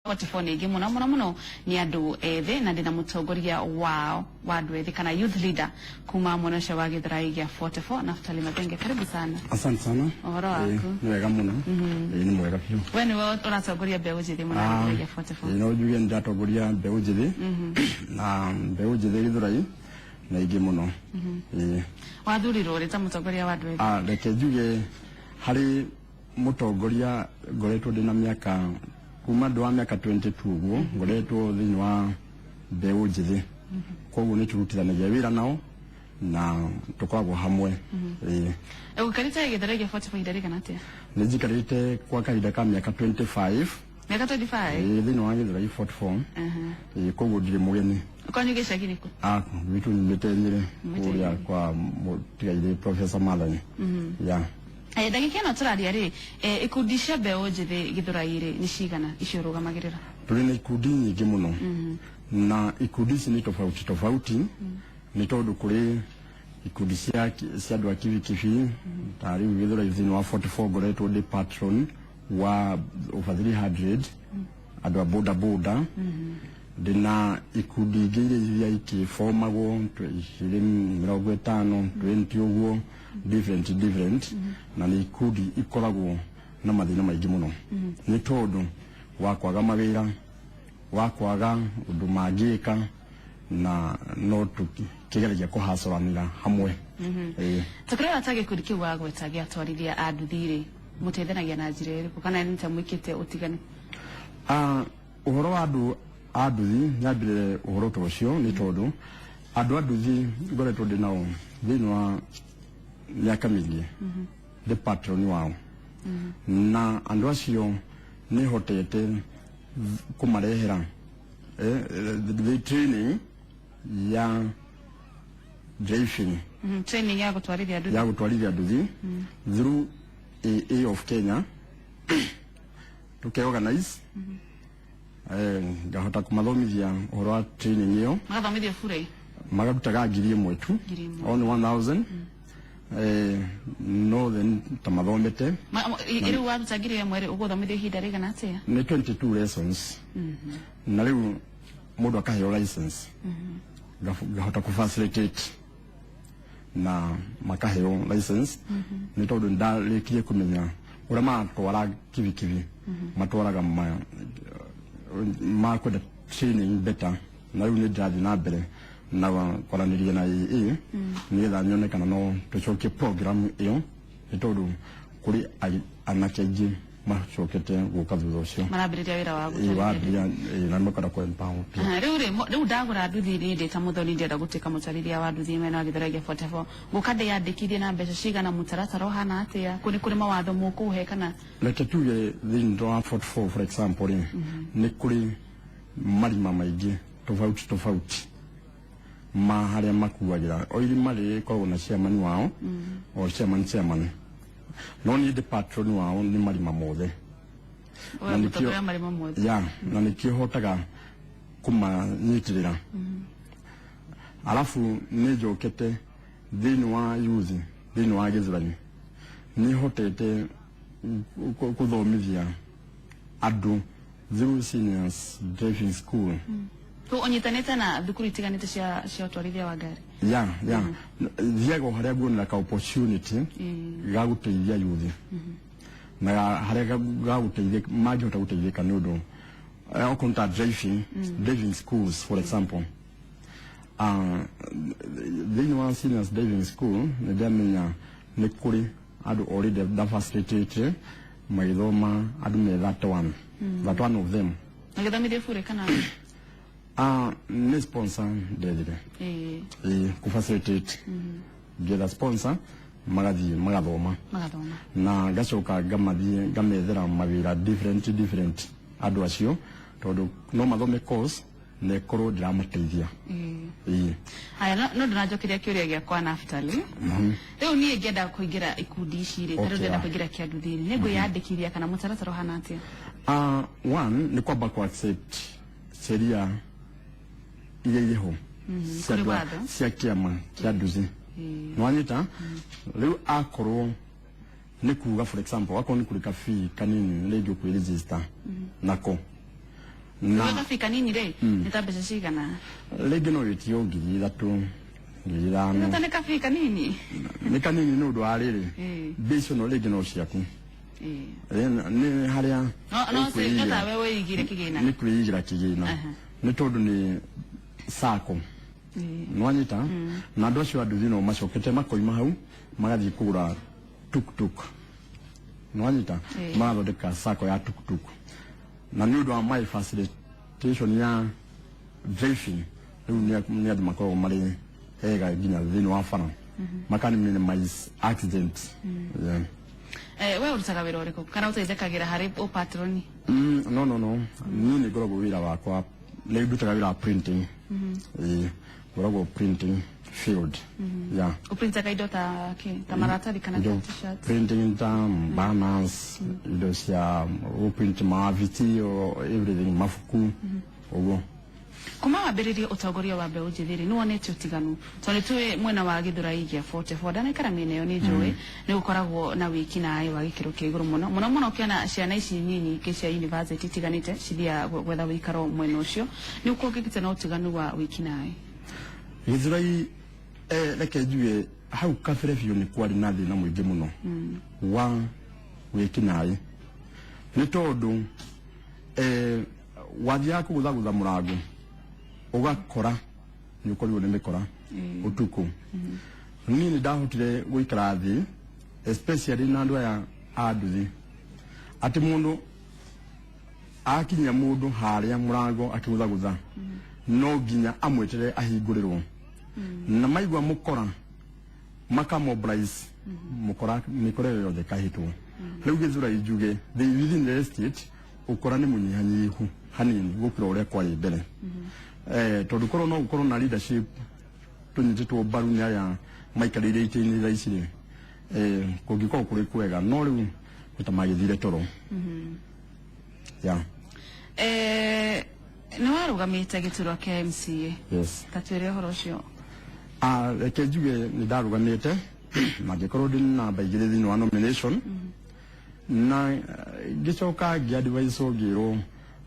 44 nä ingä må no må no må no nä andå ethä na ndä na må tongoria wao wa andå ethä kana youth leader kuma mwena ũcio wa Gĩthũrai gĩa 44, Naftali Mathenge. Karibu sana. Asante sana. Ũhoro waku? Nĩ wega mũno. Nĩ mwega biũ. We nĩwe ũratongoria mbeũ njĩthĩ mwena wa Gĩthũrai gĩa 44? No njuge nĩ ndatongoria mbeũ njĩthĩ na mbeũ njĩthĩ Gĩthũrai na ingĩ mũno. Wathurirwo rĩ ta mũtongoria wa andũ ethĩ? Reke njuge harĩ mũtongoria ngoretwo ndĩ na mĩaka kuma ndĩ wa mĩaka 22 ũguo, ngoretwo thĩinĩ wa mbeũ njĩthĩ, koguo nĩ tũrutithanagia wĩra nao na tũkoragwo hamwe. Ũikarĩte Gĩthũrai gĩa 44 ihinda rĩigana atĩa? Nĩ njikarĩte kwa kahinda ka mĩaka 25. Mĩaka 25? Thĩinĩ wa Gĩthũrai 44. Koguo ndirĩ mũgeni. Kwanyu gĩcagi nĩkũ? Gwitũ nyumĩte Nyĩrĩ. Nyumĩte kũrĩa Nyĩrĩ. Kwa mũtigairĩ Professor Mathani ya. Ndagĩka ĩno tũraria rĩ, ikundi cia mbeũ njĩthĩ Gĩthũrai rĩ nĩ cigana icio ũrũgamagĩrĩra? Tũrĩ na ikundi nyingĩ mũno na ikundi ici nĩ tofauti tofauti, nĩ tondũ kũrĩ ikundi cia andũ a kibikibi. Ta rĩu Gĩthũrai thĩinĩ wa 44 ngoretwo ndĩ patron wa over 300 andũ a boda boda. Ndĩna ikundi ingĩ iria ikĩbomagwo ikĩrĩ 50, 20 ũguo, different different, na nĩ ikundi ikoragwo na mathĩna maingĩ mũno nĩ tondũ wa kwaga mawĩra, wa kwaga ũndũ mangĩka, na no tũkĩgeragia kũhacoranĩra hamwe. Tũkĩrora ta gĩkundi kĩu wagweta gĩa atwarithia a nduthi rĩ, mũteithanagia na njĩra ĩrĩkũ kana nĩ ta mwĩkĩte ũtiganu? Ũhoro wa andũ a nduthi, nyambĩrĩre ũhoro ta ũcio nĩ tondũ andũ a nduthi ngoretwo ndĩ nao thĩinĩ wa mĩaka mĩingĩ, ndĩ patron wao, na andũ acio nĩ hotete kũmarehera the training ya driving. Training ya gũtwarithia nduthi. Ya gũtwarithia nduthi through AA of Kenya tukeorganize, ngahota kũmathomithia ũhoro wa training ĩyo. Magathomithio bure? Magarutaga 1,000 tu. 1,000. Only 1000, no then ta mathomete. Rĩu waruta 1,000 rĩ, ũgũthomithio ihinda rĩigana atĩa? Nĩ 22 lessons na rĩu mũndũ akaheo license. Ngahota kũ facilitate na makaheo license nĩ tondũ ndarĩkirie kũmenya ũrĩa maratwara kibikibi, matwaraga makwenda training better, na rĩu nĩ ndĩrathiĩ na mbere na kwaranĩria na AA nĩgetha nyone kana no tũcokie program ĩyo, nĩ tondũ kũrĩ anake aingĩ macokete gũka thutha ũcio. Marambĩrĩria wĩra wa gũtwarithia. Wambĩrĩria na makenda kũ empower pia. Aha, rĩu rĩ, rĩu ndagũra nduthi rĩ, ndĩ ta mũthoni ndĩrenda gũtuĩka mũtwarithia wa nduthi mwena wa Gĩthũrai gĩa 44, ngũka ndĩyandĩkithie na mbeca cigana? Mũtaratara ũhana atĩa? Kũrĩ mawatho mũkũhe kana? Reke tuge thĩinĩ wa 44, for example rĩ, nĩ kũrĩ marima maingĩ tofauti tofauti ma harĩa makuagĩra. O irima rĩkoragwo na chairman wao, o chairman, no niĩ ndĩ patron wao nĩ marima mothe. We Na nĩkĩo- mũtongoria marima mothe. Ya, na nĩkĩo hotaga kũmanyitĩrĩra. Alafu nĩ njokete thĩinĩ wa youth thĩinĩ wa Gĩthũrai, nĩ hotete kũthomithia andũ through seniors driving school. Tu ũnyitanĩte na thukuru itiganĩte cia ũtwarithia wa ngari? Ya, thiaga o harĩa nguonera ka opportunity ga gũteithia youth na harĩa ga gũteithia mangĩhota gũteithĩka, nĩ ũndũ okorwo nĩ ta driving schools, for example, thĩinĩ wa seniors driving school nĩ ndamenya nĩ kũrĩ andũ already nda facilitate magĩthoma, andũ me 31, 31 of them. Magĩthomithio bure kana? Nĩ sponsor ndethire. Ku facilitate, ngetha sponsor magathiĩ magathoma. Magathoma. Na ngacoka ngamathiĩ ngamethera mawĩra different different andũ acio, tondũ no mathome course na ĩkorwo ndĩramateithia. Haya, no ndĩranjokeria kĩũria gĩakwa, Naftali. Rĩu niĩ ngĩenda kũingĩra ikundi ici rĩ, tarĩu ndĩrenda kũingĩra kĩa nduthi rĩ, nĩ ngwĩyandĩkithia kana mũtaratara ũhana atĩa? One nĩ kwamba ku accept sheria iria irĩ ho cia Kũrĩ watho. Cia kĩama kĩa nduthi. Nĩwanyita? Rĩu akorwo nĩ kuga, for example, akorwo nĩ kũrĩka fee kanini rĩngĩ ũkwĩregister nako. Na Gabika nini rĩ nĩ ta mbeca cigana? Rĩngĩ no wĩtio 3,000, 5,000. Ta nĩ kabika nini. Nĩ kanini nĩ ũndũ wa rĩrĩ, mbia icio no rĩngĩ no ciaku. Nĩ harĩa No no tawe wĩigire kĩgĩna. Nĩ kwĩigĩra kĩgĩna, nĩ tondũ nĩ sacco, nwanyita? Na andũ acio a nduthi no macokete makoima hau magathiĩ kũgũra tuktuk, nwanyita? Magathondeka sacco ya tuktuk, na nĩ ũndũ wa my facilitation ya driving, rĩu nĩ andũ makoragwo marĩ ega nginya thĩinĩ wa bara, makani minimize accident, yeah. We ũrutaga wĩra ũrĩkũ kana ũteithĩkagĩra harĩ ũpatroni? No, niĩ nĩ ngoragwo wĩra wakwa, nĩ ndutaga wĩra wa printing. Ĩĩ, ngoragwo printing field, yeah. Ũprintaga indo ta kĩ? Ta maratathi kana ta Indo t-shirt? Printing ta banners, indo cia print, maviti, everything, mabuku ũguo. Kuma wambĩrĩrie ũtongoria wa mbeũ njĩthĩ rĩ, nĩ wonete ũtiganu? Tondũ nĩ tũĩ mwena wa Gĩthũrai gĩa 44, ndanaikara mĩena ĩyo, nĩ njũĩ nĩ gũkoragwo na wĩkinaĩ wa gĩkĩro kĩa igũrũ mũno mũno mũno, ũkĩona ciana ici nyinyi ingĩ cia university itiganĩte cithiaga gwetha ũikaro mwena ũcio. Nĩ ũkũngĩkĩte na ũtiganu wa wĩkinaĩ? Gĩthũrai, reke njuge hau kabere biũ nĩ kwarĩ na thĩna mũingĩ mũno wa wĩkinaĩ, nĩ tondũ wathiaga kũgũthagũtha mũrango ũgakora nĩ ũkorirwo nĩ mĩkora ũtukũ. Niĩ nĩ ndahotire gũikara thĩ, especially na andũ aya a nduthi, atĩ mũndũ akinya mũndũ harĩa mũrango akĩgũthagũtha, no nginya amwetere ahingũrĩrwo, na maigua mũkora makamobilize mũkora, mĩkora ĩyo yothe ĩkahĩtwo. Rĩu Gĩthũrai njuge the within the estate ũkora nĩ mũnyihanyihu hanini gũkĩra ũrĩa kwarĩ mbere, tondũ korwo no gũkorwo na leadership tũnyitĩtwo mbaru nĩ aya maikarĩire itĩ-inĩ thaa ici rĩ, kũngĩkorwo kũrĩ kwega, no rĩu nĩ ta magĩthire toro, yeah. Nĩ warũgamĩte gĩturwa kĩa MCA? Yes. Ta twĩre ũhoro ũcio. Ah, reke njuge nĩ ndarũgamĩte na ngĩkorwo ndĩ namba 2 thĩinĩ wa nomination, na ngĩcoka ngĩadvise, ngĩrwo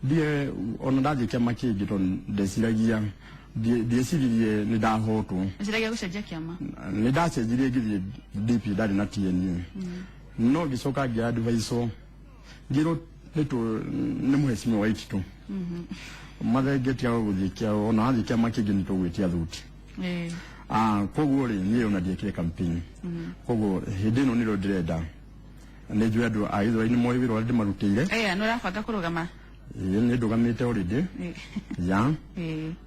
ndie ona ndathiĩ kĩama kĩngĩ, tondũ ndeciragia ndieciririe nĩ ndahotwo. Ũciragia gũcenjia kĩama? Nĩ ndacenjirie ngĩthiĩ DP, ndarĩ na TNU, no ngĩcoka ngĩadvise, ngĩrwo nĩ mũhecimiwa Waititu mathenge tiaga gũthiĩ kĩa ona wathiĩ kĩama kĩngĩ nĩ tũgwĩtia thuti. Ah, koguo rĩ, niĩ ona ndiekire campaign, koguo hĩndĩ ĩno nĩrĩo ndĩrenda nĩ njũĩ andũ a Gĩthũrai nĩ moĩ wĩra ũrĩa ndĩmarutĩire. Nĩ ũrabanga kũrũgama? Ĩĩ, nĩ ndũgamĩte already, ya.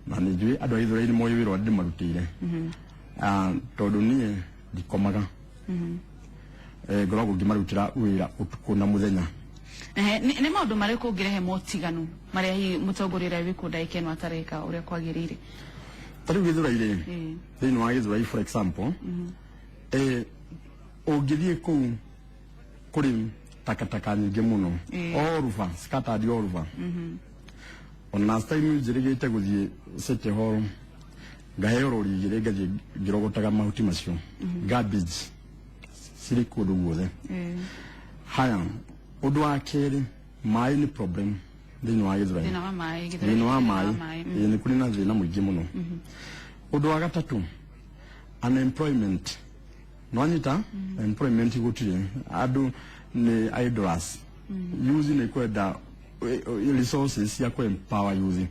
Na nĩ njũĩ andũ a Gĩthũrai nĩ moĩ wĩra ũrĩa ndĩmarutĩire. Ah, tondũ niĩ ndikomaga, ngoragwo ngĩmarutĩra wĩra ũtukũ na mũthenya. Ehe, nĩ maũndũ marĩkũ ũngĩrehe motiganu marĩa hihi mũtongoria ũrĩa wĩ kũu ndagĩka ĩno atareka ũrĩa kwagĩrĩire? Ta rĩu Gĩthũrai rĩ, thĩinĩ wa Gĩthũrai, for example, ũngĩthiĩ kũu kũrĩ takataka nyingĩ mũno, all over, scattered all over. Ona last time njĩrĩgĩte gũthiĩ City Hall, ngaheo rori 2, ngathiĩ ngĩrogotaga mahuti macio, garbage cirĩ kũndũ guothe. Haya, ũndũ wa kerĩ, maĩ nĩ problem thĩinĩ wa Gĩthũrai. Thĩna wa maĩ Gĩthũrai? Thĩna wa Thĩna maĩ. Wa maĩ. Ĩĩ, nĩ kũrĩ na thĩna mũingĩ mũno. Ũndũ wa gatatũ, unemployment, nwanyita? Employment gũtirĩ, andũ nĩ idlers. Youth nĩ kwenda resources cia kũ empower youth.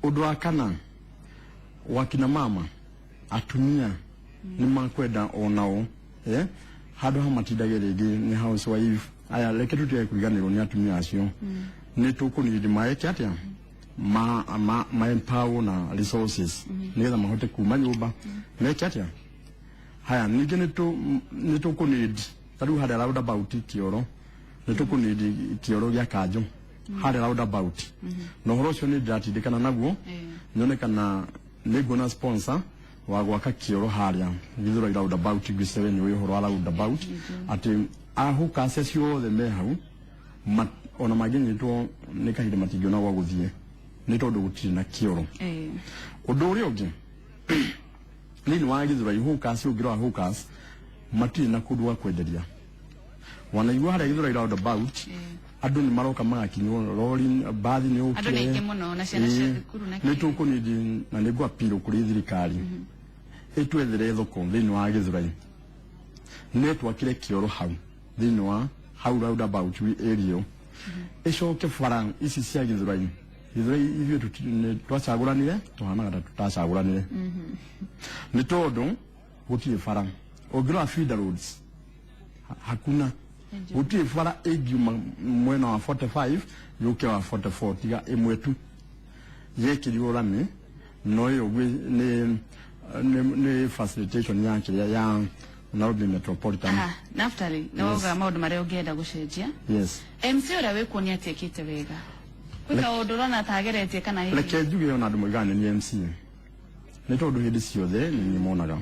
Ũndũ wa kana, wakina mama, atumia nĩ makwenda onao, handũ ha matindage rĩngĩ nĩ housewife aya, reke tũtige kũriganĩrwo nĩ atumia acio. Nĩ tũkũnidi maeke atĩa, ma empower na resources nĩgetha mahote kuma nyũmba meke atĩa. Haya, ningĩ nĩ tũkũnid ta rĩu harĩa roundabout kĩoro, nĩ tũkũnid kĩoro gĩa kanjũ harĩa roundabout, na ũhoro ũcio nĩ ndĩratindĩkana naguo nyone kana nĩ nguona sponsor wa gwaka kĩoro harĩa Gĩthũrai roundabout. Ngwĩciria nĩ ũĩ ũhoro wa roundabout, atĩ ahũka ciothe me hau, ona mangĩnyitwo nĩ kahinda matingĩona gwa gũthiĩ nĩ tondũ gũtirĩ na kĩoro. Ũndũ ũrĩa ũngĩ, thĩinĩ wa Gĩthũrai hawkers, ũngĩrora hawkers matirĩ na kũndũ gwa kwenderia. Wanaigua harĩa Gĩthũrai roundabout. Andũ nĩ maroka magakinywo rori, mbathi nĩ Andũ nĩ aingĩ mũno na ciana cia thukuru na nĩ kĩ. Tũkũnindi na nĩ ngwapirwo kũrĩ thirikari ĩtwethere thoko thĩinĩ wa Gĩthũrai, nĩ twakire kĩoro hau thĩinĩ wa hau roundabout area ĩyo, ĩcoke bara ici cia Gĩthũrai. Gĩthũrai ithuĩ nĩ twacagũranire, tũhanaga ta tũtacagũranire, nĩ tondũ gũtirĩ bara. Ũngĩrora feeder roads, hakuna, gũtirĩ bara ĩngiuma mwena wa 45 yũke wa 44, tiga ĩmwe tu yekĩrirwo rami, no ĩyo nĩ facilitation ya kĩrĩa ya Nairobi Metropolitan. Aha, Naftali, nĩ wauga maũndũ marĩa ũngĩenda gũcenjia. Yes. MC ũrĩa wĩkuo nĩ atiĩkĩte wega? Gwĩ kaũndũ ũrona ta ageretie kana hihi? Reke njuge, ona andũ moigaga nĩ niĩ MC, nĩ tondũ hĩndĩ ciothe nĩ niĩ monaga.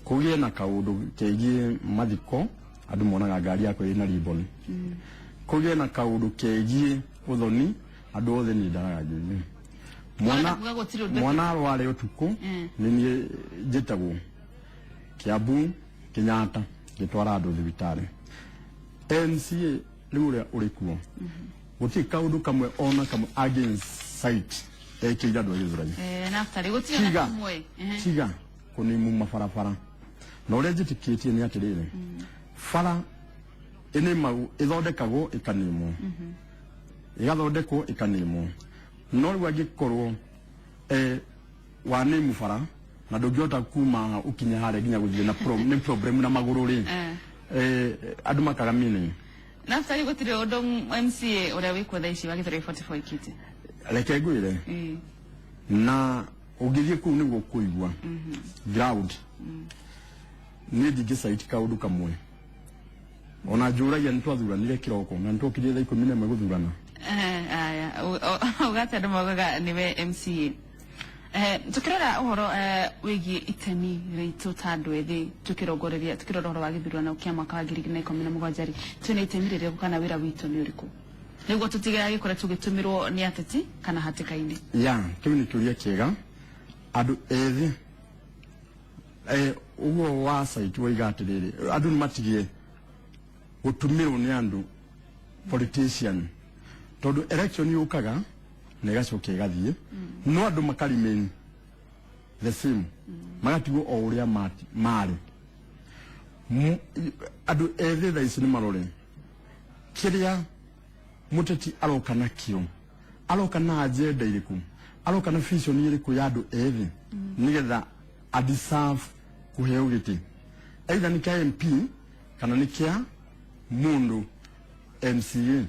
Kũgĩe na kaũndũ kegiĩ mathiko, andũ monaga ngari yakwa ĩna ribbon. Kũgĩe na kaũndũ kegiĩ ũthoni, andũ othe nĩ ndaraga ngĩthiĩ. Mwana kuga gũtirĩ ũndũ. Mwana arware ũtukũ, nĩ niĩ njĩtagwo Kiambu, Kenyatta, ngĩtwara andũ thibitarĩ. MCA rĩu ũrĩa ũrĩ kuo, gũtirĩ kaũndũ kamwe ona kamwe against site ekĩire andũ a Gĩthũrai. Naftali, gũtirĩ ona Tiga. kamwe. Tiga kũnimu mabarabara, na ũrĩa njĩtĩkĩtie nĩ atĩrĩrĩ, bara ĩnĩmagwo, ĩthondekagwo, ĩkanimwo, ĩgathondekwo, ĩkanimwo. No rĩu angĩkorwo wanĩmu bara na ndũngĩhota kuma ũkinye harĩa nginya gũthiĩ na nĩ problem na magũrũ rĩ, andũ makaga meaning. Naftali, gũtirĩ ũndũ MCA ũrĩa wĩkuo thaa ici wa Gĩthũrai 44 ĩkĩte? Reke ngwĩre, na ũngĩthiĩ kũu nĩguo kũigua ground, niĩ ndingĩcaiti kaũndũ kamwe. Ona njũragia nĩ twathuranire kĩroko na nĩ twokire thaa 11 gũthurana. Aya, ũgate andũ maugaga nĩwe MCA. Tukĩrora ũhoro wĩgiĩ itemi ritũ ta andũ ethĩ, tũkĩrongoreria, tukĩrora ũhoro wa gĩthurano kĩa mwaka wa 2017 rĩ, twĩna itemi rĩrĩkũ kana wĩra witũ nĩ ũrĩkũ nĩguo tũtigagĩkore tũgĩtũmĩrwo nĩ ateti kana hatĩka-inĩ? Ya, kĩu nĩ kĩũria kĩega. Andũ ethĩ, ũguo wa site woiga atĩrĩrĩ, andũ nĩ matigie gũtũmĩrwo nĩ andũ politician, tondũ election yũkaga na ĩgacoka ĩgathiĩ, no andũ maka remain the same, magatigwo o ũrĩa marĩ. Andũ ethĩ thaa ici nĩ marore kĩrĩa mũteti aroka nakĩo, aroka na agenda ĩrĩkũ, aroka na vision ĩrĩkũ ya andũ ethĩ, nĩgetha adeserve kũheo gĩtĩ, either nĩ kĩa MP kana nĩ kĩa mũndũ MCA.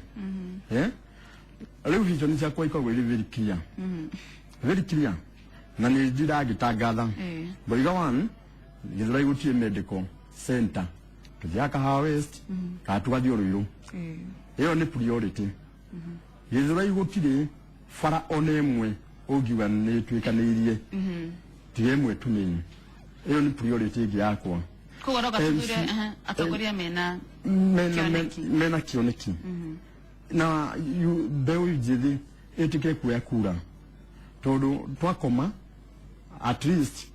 Rĩu vision ciakwa ikoragwo irĩ very clear, very clear, na nĩ ndiragĩtangatha. Ngoiga one, Gĩthũrai gũtirĩ medical center, tũthiaga Kahawa West kana tũgathiĩ Ruiru. Ĩyo nĩ priority. Gĩthũrai gũtirĩ bara ona ĩmwe ũngiuga nĩ ĩtuĩkanĩirie, tiga ĩmwe tu nini. Ĩyo nĩ priority ĩngĩ yakwa. Koguo roga MC tũthure atongoria mena mena kĩoneki. Mena kĩoneki na mbeũ njĩthĩ ĩtĩkĩre kuoya kura, tondũ twakoma at least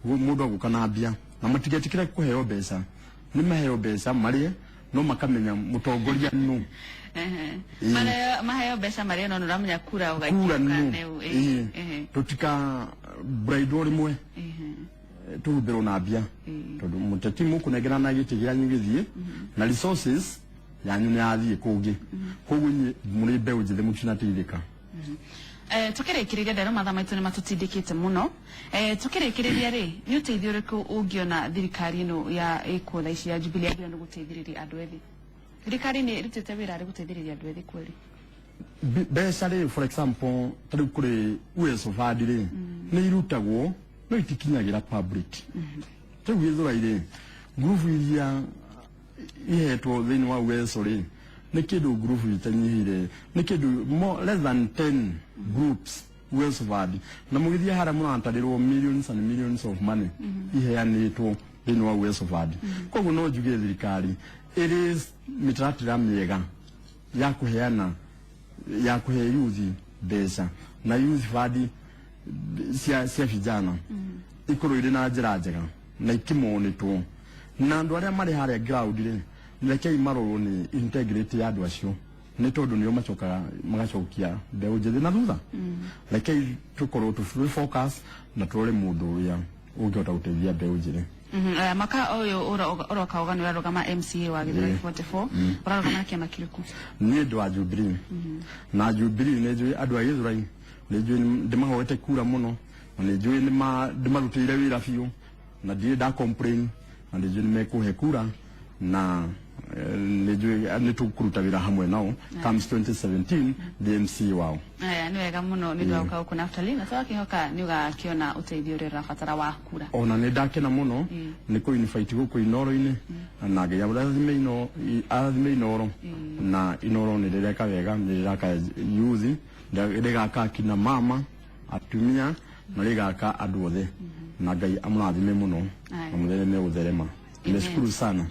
mũndũ agũka na mbia, na matigetĩkĩre kũheo mbeca. Nĩ maheo mbeca marĩe, no makamenya mũtongoria nũ. Maheo mbeca marĩa, no nĩũramenya kura kura ũgaikia nũ. neu. Tũtika braidwo rĩmwe tũhumbĩrwo na mbia, tondũ mũteti mũkũnengerana gĩtĩ gĩanyu gĩthiĩ na resources yanyu nĩ yathiĩ kũngĩ, koguo inyuĩ mũrĩ mbeũ njĩthĩ mũtinateithĩka. Tukĩrĩkĩrĩria, nderwo mathaa maitũ nĩ matũtindĩkĩte mũno. Tukĩrĩkĩrĩria rĩ, nĩ ũteithio ũrĩkũ ũngĩona thirikari ĩno ya ĩkuo thaa ici ya Jubilee yagĩrĩirwo nĩ gũteithĩrĩria andũ ethĩ? Thirikari nĩ ĩrutĩte wĩra harĩ gũteithĩrĩria andũ ethĩ kweli? Mbeca rĩ, for example, ta rĩu kũrĩ Uwezo Fund rĩ, nĩ irutagwo no itikinyagĩra public. Rĩu Gĩthũrai rĩ, ngurubu iria ihetwo thĩinĩ wa Uwezo rĩ, nĩ kĩndũ ngurubu itanyihire, nĩ kĩndũ more, less than 10 groups Uwezo Fund, na mũgĩthiĩ harĩa mũratarĩrwo millions and millions of money iheanĩtwo thĩinĩ wa Uwezo Fund. Koguo no njuge thirikari ĩrĩ mĩtaratara mĩega ya kũheana, ya kũhe youth mbeca, na youth fund cia vijana ikorwo irĩ na njĩra njega na ikĩmonĩtwo na andũ arĩa marĩ harĩa ground rĩ, rekei marorwo nĩ integrity ya andũ acio. Nĩ tondũ nĩo macokaga magacokia mbeũ njĩthĩ na thutha. Rekei tũkorwo tũ focus na tũrore mũndũ ũrĩa ũngĩhota gũteithia mbeũ njĩthĩ. Maka ũyũ ũroka uga nĩ ũrarũgama MCA wa Gĩthũrai 44, ũrarũgama na kĩama kĩrĩkũ? Niĩ ndĩ wa Jubilee, na Jubilee nĩ njũĩ andũ a Gĩthũrai, nĩ njũĩ ndĩmahoete kura mũno, na nĩ njũĩ ndĩmarutĩire wĩra biũ na ndirĩ nda complain, na nĩ njũĩ nĩ mekũhe kura, na nĩ njũĩ nĩ tũkũruta wĩra hamwe nao comes 2017 ndĩ MCA wao. Aya, nĩ wega mũno nĩ ũndũ wa gũka gũkũ Naftali, na tũgakĩhoka nĩ ũgakĩona ũteithio ũrĩa ũrabatara wa kura. Ona nĩ ndakena mũno nĩ kũ invite gũkũ Inoro-inĩ, na Ngai arathime ino arathime Inoro, na Inoro nĩ rĩreka wega, nĩ rĩraka youth, rĩgaka kina mama, atumia, na rĩgaka andũ othe, na Ngai amũrathime mũno na mũthereme gũtherema. Nimeshukuru sana.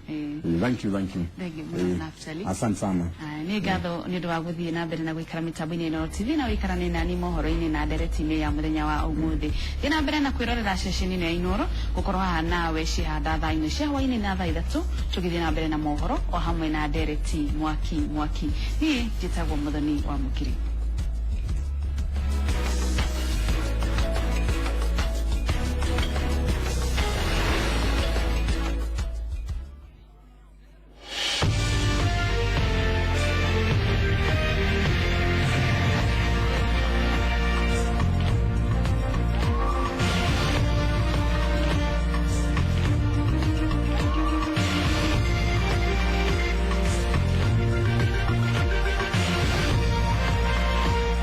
Thank you, thank you. Thank you mũno, Naftali. Asante sana. Aya, nĩ ngatho nĩ ũndũ wa gũthiĩ na mbere na gũikara mĩtambo-inĩ ĩno TV na ũikarane nani mohoro-inĩ na ndereti-inĩ ya mũthenya wa ũmũthĩ. Thiĩ na mbere na kwĩrorera ceceni ĩno ya Inoro, gũkorwo haha nawe cihanda thaa 4 cia hwaĩ-inĩ na thaa 3 tũgĩthiĩ na mbere na mohoro o hamwe na ndereti mwaki mwaki. Niĩ njĩtagwo Mũthoni wa Mũkiri.